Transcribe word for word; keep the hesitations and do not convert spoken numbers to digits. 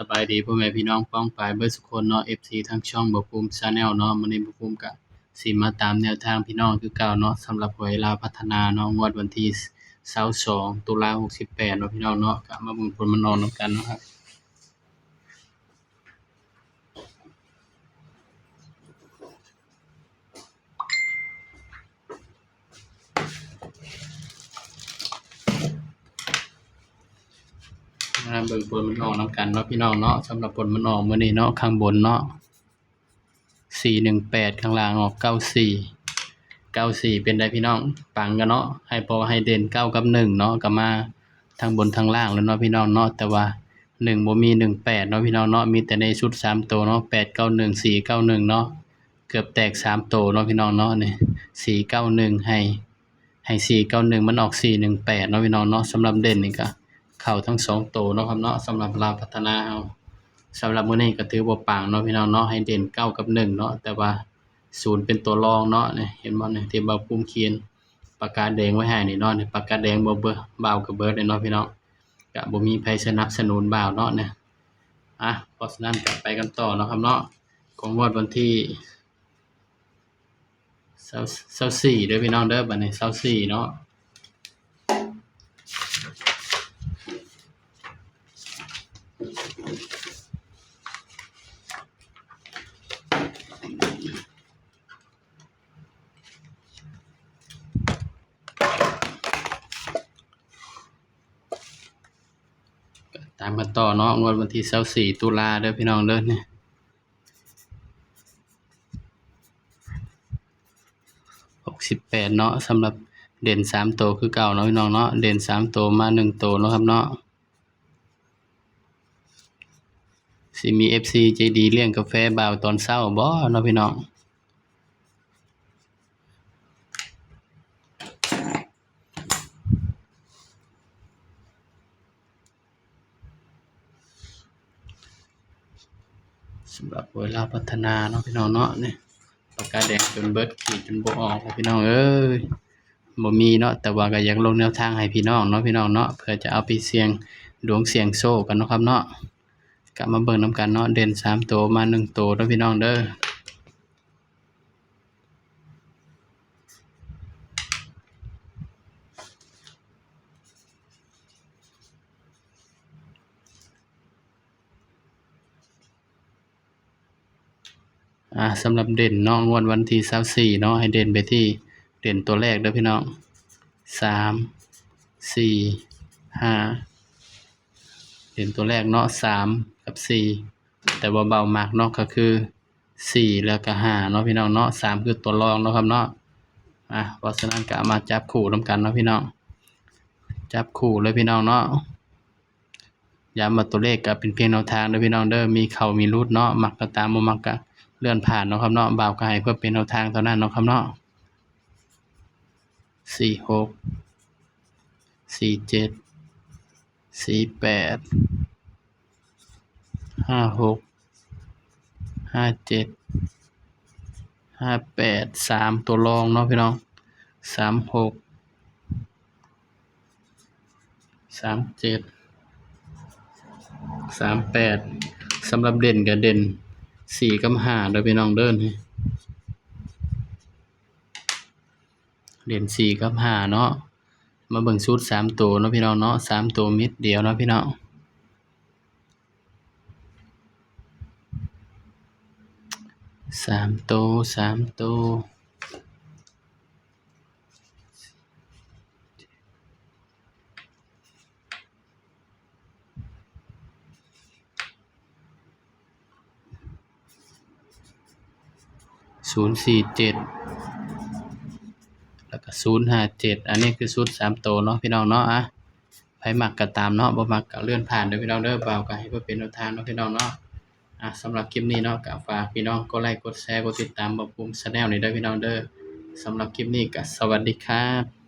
สบายดีพ่อแม่พี่น้องป้องปายเบิดสุคนเนาะ เอฟซี ทางช่องบ่าวภูมิ Channel เนาะ มื้อนี้บ่าวภูมิก็สิมาตามแนวทางพี่น้องคือเก่าเนาะ สำหรับหวยลาวพัฒนาเนาะ งวดวันที่ซาวสอง ตุลา หกสิบแปดเนาะพี่น้องเนาะ ก็มาเบิ่งผลมันออกนำกันเนาะครับ มาเบิ่งผลมันออกนำกันเนาะพี่น้องเนาะ สำหรับผลมันออกมื้อนี้เนาะ ข้างบนเนาะ สี่หนึ่งแปด ข้างล่างออก เก้าสี่ เก้าสี่ เป็นได๋พี่น้อง ปังกันเนาะ ให้ เพราะว่าให้เด่น เก้า กับ หนึ่ง เนาะ ก็มาทั้งบนทั้งล่างเลยเนาะพี่น้องเนาะ แต่ว่า หนึ่ง บ่มี หนึ่งแปด เนาะพี่น้องเนาะ มีแต่ในชุดสามตัวเนาะ แปดเก้าหนึ่ง สี่เก้าหนึ่ง เนาะ เกือบแตกสามตัวเนาะพี่น้องเนาะ นี่ สี่เก้าหนึ่ง ให้ ให้ สี่เก้าหนึ่ง มันออก สี่หนึ่งแปด เนาะพี่น้องเนาะ สำหรับเด่นนี่ก็เข้าทั้งสองตัวเนาะครับเนาะ สำหรับลาวพัฒนาเฮา สำหรับมื้อนี้ก็ถือว่าปังเนาะพี่น้องเนาะ ให้เด่น เก้า กับ หนึ่ง เนาะ แต่ว่า ศูนย์ เป็นตัวรองเนาะ นี่ เห็นบ่ นี่ ที่บ่าวภูมิเขียนปากกาแดงไว้ให้นี่เนาะ นี่ ปากกาแดงบ่าว บ่าวก็เบิดเลยเนาะพี่น้อง ก็บ่มีไผสนับสนุนบ่าวเนาะ นี่ อ่ะ เพราะฉะนั้นก็ไปกันต่อเนาะครับเนาะ ของงวดวันที่ ซาว ซาวสี่ เด้อพี่น้องเด้อ บัดนี้ ซาวสี่ เนาะ ตามกันต่อเนาะ งวดวันที่ซาวสี่ ตุลาเด้อพี่น้องเด้อ นี่ หกสิบแปด เนาะ สำหรับเด่นสามตัวคือเก่าเนาะพี่น้องเนาะ เด่นสามตัวมาหนึ่งตัวเนาะครับเนาะ สิมี เอฟซี ใจดีเลี้ยงกาแฟบ่าวตอนเช้าบ่เนาะพี่น้อง สำหรับหวยลาวพัฒนาเนาะพี่น้องเนาะ นี่ ปากกาแดงจนเบิด ขีดจนบ่ออกแล้วพี่น้องเอ้ย บ่มีเนาะ แต่ว่าก็อยากลงแนวทางให้พี่น้องเนาะพี่น้องเนาะ เพื่อจะเอาไปเสี่ยงดวงเสี่ยงโชคกันเนาะครับเนาะ ก็มาเบิ่งนำกันเนาะ เด่นสามตัวมาหนึ่งตัวเด้อพี่น้องเด้อ อ่า สำหรับเด่นเนาะ งวดวันที่ซาวสี่ เนาะ ให้เด่นไปที่ เด่นตัวแรกเด้อพี่น้อง สาม สี่ ห้า เด่นตัวแรกเนาะ สาม กับ สี่ แต่ว่าบ่าวมักเนาะ ก็คือ สี่ แล้วก็ ห้า เนาะพี่น้องเนาะ สาม คือตัวรองเนาะครับเนาะ อ่ะ เพราะฉะนั้นก็เอามาจับคู่นำกันเนาะพี่น้อง จับคู่เลยพี่น้องเนาะ ย้ำว่าตัวเลขก็เป็นเพียงแนวทางเด้อพี่น้องเด้อ มีเข้ามีหลุดเนาะ มักก็ตาม บ่มักก็เลื่อนผ่านเนาะครับเนาะ บ่าวก็ให้เพื่อเป็นแนวทางเท่านั้นเนาะครับเนาะ สี่หก สี่เจ็ด สี่แปด ห้าหก ห้าเจ็ด ห้าแปด สาม ตัวรองเนาะพี่น้อง สามหก สามเจ็ด สามแปด สำหรับเด่นก็เด่น สี่ กับ ห้า เด้อพี่น้องเด้อ นี่ เด่น สี่ กับ ห้า เนาะ มาเบิ่งชุดสามตัวเนาะพี่น้องเนาะ สามตัวเม็ดเดียวเนาะพี่น้อง สามตัว สามตัว ศูนย์สี่เจ็ด แล้วก็ ศูนย์ห้าเจ็ด อันนี้คือชุดสามตัวเนาะพี่น้องเนาะ อ่ะ ไผมักก็ตามเนาะ บ่มักก็เลื่อนผ่านเด้อพี่น้องเด้อ บ่าวก็ให้เพื่อเป็นแนวทางเนาะพี่น้องเนาะ อ่ะ สำหรับคลิปนี้เนาะ ก็ฝากพี่น้องกดไลค์ กดแชร์ กดติดตามบ่าวภูมิ Channel นี่เด้อพี่น้องเด้อ สำหรับคลิปนี้ก็สวัสดีครับ